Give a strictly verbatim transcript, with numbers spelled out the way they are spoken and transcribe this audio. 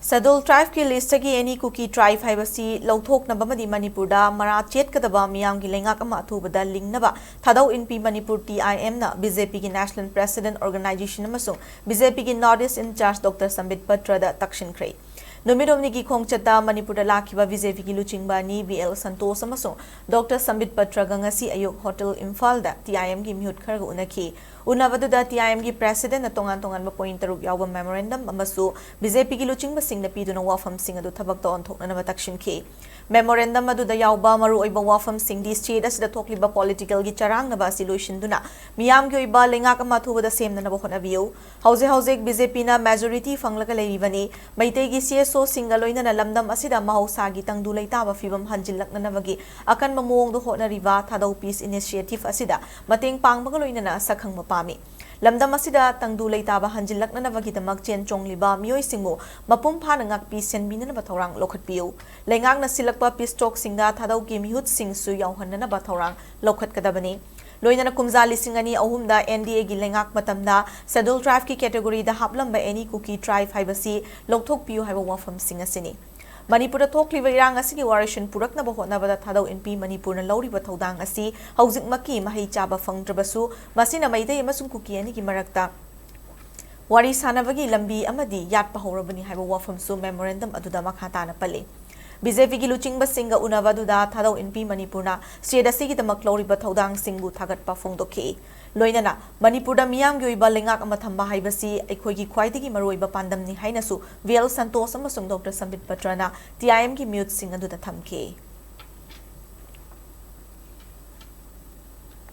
Scheduled Tribeꯀꯤ listꯇꯒꯤ Any Kuki Tribe ꯍꯥꯏꯕꯁꯤ ꯂꯧꯊꯣꯛꯅꯕ ꯑꯃꯗꯤ ꯃꯅꯤꯄꯨꯔꯗ ꯃꯔꯥ ꯆꯦꯠꯀꯗꯕ ꯃꯤꯌꯥꯝꯒꯤ ꯂꯩꯉꯥꯛ ꯑꯃ ꯑꯊꯨꯕꯗ ꯂꯤꯡꯅꯕ ꯊꯥꯗꯧ ꯏꯟꯄꯤ ꯃꯅꯤꯄꯨꯔ TIMꯅ BJPꯒꯤ National President Organization ꯑꯃꯁꯨꯡ BJPꯒꯤ North East in charge Doctor ꯁꯝꯕꯤꯠ ꯄꯇ꯭ꯔꯗ ꯇꯛꯁꯤꯟꯈ꯭ꯔꯦ꯫ ꯅꯨꯃꯤꯠ ꯍꯨꯝꯅꯤꯒꯤ ꯈꯣꯡꯆꯠꯇ ꯃꯅꯤꯄꯨꯔꯗ ꯂꯥꯛꯈꯤꯕ BJPꯒꯤ ꯂꯨꯆꯤꯡꯕ ꯑꯅꯤ ꯕꯤ ꯑꯦꯜ ꯁꯟꯇꯣꯁ ꯑꯃꯁꯨꯡ ꯗꯣꯛꯇꯔ ꯁꯝꯕꯤꯠ ꯄꯇ꯭ꯔꯒ ꯉꯁꯤ ꯑꯌꯨꯛ ꯍꯣꯇꯦꯜ ꯏꯝꯐꯥꯜꯗ TIMꯒꯤ ꯃꯤꯍꯨꯠ ꯈꯔꯒ ꯎꯅꯈꯤ꯫ ꯎꯅꯕꯗꯨꯗ TIMꯒꯤ Presidentꯅ ꯇꯣꯉꯥꯟ ꯇꯣꯉꯥꯟꯕ point ꯇꯔꯨꯛ ꯌꯥꯎꯕ memorandum ꯑꯃꯁꯨ BJPꯒꯤ ꯂꯨꯆꯤꯡꯕꯁꯤꯡꯅ ꯄꯤꯗꯨꯅ ꯋꯥꯐꯝꯁꯤꯡ ꯑꯗꯨ ꯊꯕꯛꯇ ꯑꯣꯟꯊꯣꯛꯅꯅꯕ ꯇꯛꯁꯤꯟꯈꯤ꯫ Memorandum ꯑꯗꯨꯗ ꯌꯥꯎꯕ ꯃꯔꯨꯑꯣꯏꯕ ꯋꯥꯐꯝꯁꯤꯡꯗꯤ state ꯑꯁꯤꯗ ꯊꯣꯛꯂꯤꯕ politicalꯒꯤ ꯆꯔꯥꯡꯅꯕ ꯑꯁꯤ ꯂꯣꯏꯁꯤꯟꯗꯨꯅ ꯃꯤꯌꯥꯝꯒꯤ ꯑꯣꯏꯕ ꯂꯩꯉꯥꯛ ꯑꯃ ꯑꯊꯨꯕꯗ ꯁꯦꯝꯅꯅꯕ ꯍꯣꯠꯅꯕꯤꯌꯨ꯫ ꯍꯧꯖꯤꯛ ꯍꯧꯖꯤꯛ BJPꯅ majority ꯐꯪꯂꯒ ꯂꯩꯔꯤꯕꯅꯤ꯫ ꯃꯩꯇꯩꯒꯤ CSOꯁꯤꯡꯒ ꯂꯣꯏꯅꯅ ꯂꯝꯗꯝ ꯑꯁꯤꯗ ꯃꯍꯧꯁꯥꯒꯤ ꯇꯪꯗꯨ ꯂꯩꯇꯥꯕ ꯐꯤꯕꯝ ꯍꯟꯖꯤꯜꯂꯛꯅꯅꯕꯒꯤ ꯑꯀꯟꯕ ꯃꯑꯣꯡꯗ ꯍꯣꯠꯅꯔꯤꯕ ꯊꯥꯗꯧ Peace Initiative ꯑꯁꯤꯗ ꯃꯇꯦꯡ ꯄꯥꯡꯕꯒ ꯂꯣꯏꯅꯅ ꯁꯛꯈꯪꯕ ꯄꯥꯝꯃꯤ꯫ ꯂꯝꯗꯝ ꯑꯁꯤꯗ ꯇꯪꯗꯨ ꯂꯩꯇꯥꯕ ꯍꯟꯖꯤꯜꯂꯛꯅꯅꯕꯒꯤꯗꯃꯛ ꯆꯦꯟ ꯆꯣꯡꯂꯤꯕ ꯃꯤꯑꯣꯏꯁꯤꯡꯕꯨ ꯃꯄꯨꯡ ꯐꯥꯅ ꯉꯥꯛꯄꯤ ꯁꯦꯟꯕꯤꯅꯅꯕ ꯊꯧꯔꯥꯡ ꯂꯧꯈꯠꯄꯤꯌꯨ꯫ ꯂꯩꯉꯥꯛꯅ ꯁꯤꯜꯂꯛꯄ peace talkꯁꯤꯡꯗ ꯊꯥꯗꯧꯒꯤ ꯃꯤꯍꯨꯠꯁꯤꯡꯁꯨ ꯌꯥꯎꯍꯟꯅꯅꯕ ꯊꯧꯔꯥꯡ ꯂꯧꯈꯠꯀꯗꯕꯅꯤ꯫ ꯂꯣꯏꯅꯅ ꯀꯨꯝꯖꯥ ꯂꯤꯁꯤꯡ ꯑꯅꯤ ꯑꯍꯨꯝꯗ NDAꯒꯤ ꯂꯩꯉꯥꯛ ꯃꯇꯝꯗ Scheduled Tribeꯀꯤ categoryꯗ ꯍꯥꯞꯂꯝꯕ Any Kuki Tribe ꯍꯥꯏꯕꯁꯤ ꯂꯧꯊꯣꯛꯄꯤꯌꯨ ꯍꯥꯏꯕ ꯋꯥꯐꯝꯁꯤꯡ ꯑꯁꯤꯅꯤ꯫ ꯃꯅꯤꯄꯨꯔꯗ ꯊꯣꯛꯂꯤꯕ ꯏꯔꯥꯡ ꯑꯁꯤꯒꯤ ꯋꯥꯔꯣꯏꯁꯤꯟ ꯄꯨꯔꯛꯅꯕ ꯍꯣꯠꯅꯕꯗ ꯊꯥꯗꯧ ꯏꯟꯄꯤ ꯃꯅꯤꯄꯨꯔꯅ ꯂꯧꯔꯤꯕ ꯊꯧꯗꯥꯡ ꯑꯁꯤ ꯍꯧꯖꯤꯛꯃꯛꯀꯤ ꯃꯍꯩ ꯆꯥꯕ ꯐꯪꯗ꯭ꯔꯕꯁꯨ, ꯃꯁꯤꯅ ꯃꯩꯇꯩ ꯑꯃꯁꯨꯡ ꯀꯨꯀꯤ ꯑꯅꯤꯒꯤ ꯃꯔꯛꯇ ꯋꯥꯔꯤ ꯁꯥꯅꯕꯒꯤ ꯂꯝꯕꯤ ꯑꯃꯗꯤ ꯌꯥꯠꯄ ꯍꯧꯔꯕꯅꯤ ꯍꯥꯏꯕ ꯋꯥꯐꯝꯁꯨ memorandum ꯑꯗꯨꯗ ꯃꯈꯥ ꯇꯥꯅ ꯄꯜꯂꯤ꯫ BJPꯒꯤ ꯂꯨꯆꯤꯡꯕꯁꯤꯡꯒ ꯎꯅꯕ ꯑꯗꯨꯗ ꯊꯥꯗꯧ ꯏꯟꯄꯤ ꯃꯅꯤꯄꯨꯔꯅ state ꯑꯁꯤꯒꯤꯗꯃꯛ ꯂꯧꯔꯤꯕ ꯊꯧꯗꯥꯡꯁꯤꯡꯕꯨ ꯊꯥꯒꯠꯄ ꯐꯣꯡꯗꯣꯛꯈꯤ꯫ ꯂꯣꯏꯅꯅ ꯃꯅꯤꯄꯨꯔꯗ ꯃꯤꯌꯥꯝꯒꯤ ꯑꯣꯏꯕ ꯂꯩꯉꯥꯛ ꯑꯃ ꯊꯝꯕ ꯍꯥꯏꯕꯁꯤ ꯑꯩꯈꯣꯏꯒꯤ ꯈ꯭ꯋꯥꯏꯗꯒꯤ ꯃꯔꯨꯑꯣꯏꯕ ꯄꯥꯟꯗꯝꯅꯤ ꯍꯥꯏꯅꯁꯨ ꯕꯤ ꯑꯦꯜ ꯁꯟꯇꯣꯁ ꯑꯃꯁꯨꯡ ꯗꯣꯛꯇꯔ ꯁꯝꯕꯤꯠ ꯄꯇ꯭ꯔꯅ TIMꯒꯤ ꯃꯤꯍꯨꯠꯁꯤꯡ ꯑꯗꯨꯗ ꯊꯝꯈꯤ꯫